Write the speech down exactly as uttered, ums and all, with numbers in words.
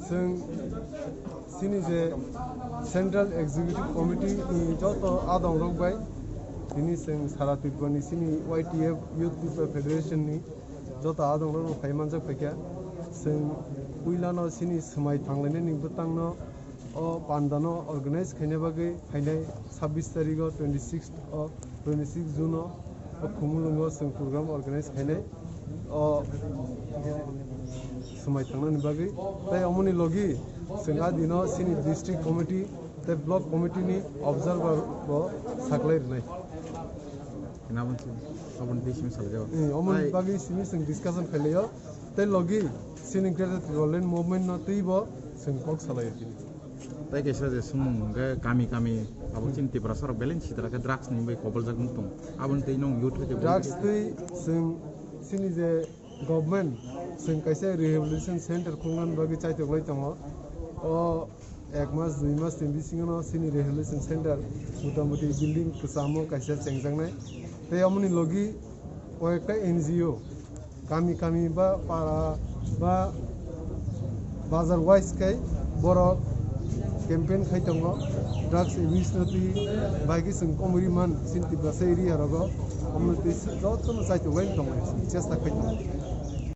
Chwng chini je Central Executive Committee ni joto adong rok bai tini chwng sara Tripura ni chini Y T F, Youth Tripura Federation ni joto adong rok no phai manjak phaikha. Chwng puila no chini swmai thanglainani bwtang no o panda no organize khaina bagwi phainai sabbish tarikh o, twenty six o, twenty six June o, o Khumulwng o chwng program organize khainai o swmai thangnani bagwi. Tai omoni logi chwng a dino chini district committee tei block committee ni observer bo saklai rwnai. Nabon si, abon tei simi salai jago. Eh, omoni bagwi simi chwng discussion khailai o. Tei logi chini Greater Tipraland movement no tei bo chwng kok salai o tini. Tai kaisa je sumung hwnkhe kami kami abo chini Tiprasa rok belai sitra khe drugs ni bai koboljak wng tong. Aboni tei nong youth hai khe drugs tei chwng chini je government chwng kaisa rehabilitation center khulnani bagwi chaitok lai tongo. O ek mas, dui mas ni bisingo no chini rehabilitation center motamuti building kwchamo kaisa chengjaknai. Tei omoni logi koyekta N G O kami kami ba para ba bazar wise khai borok campaign khai tongo, drugs abuse no twi bai khe chwng komori man chini Tiprasa area rogo, omo twi jotono chaitok lai tongo, chesta khai tongo.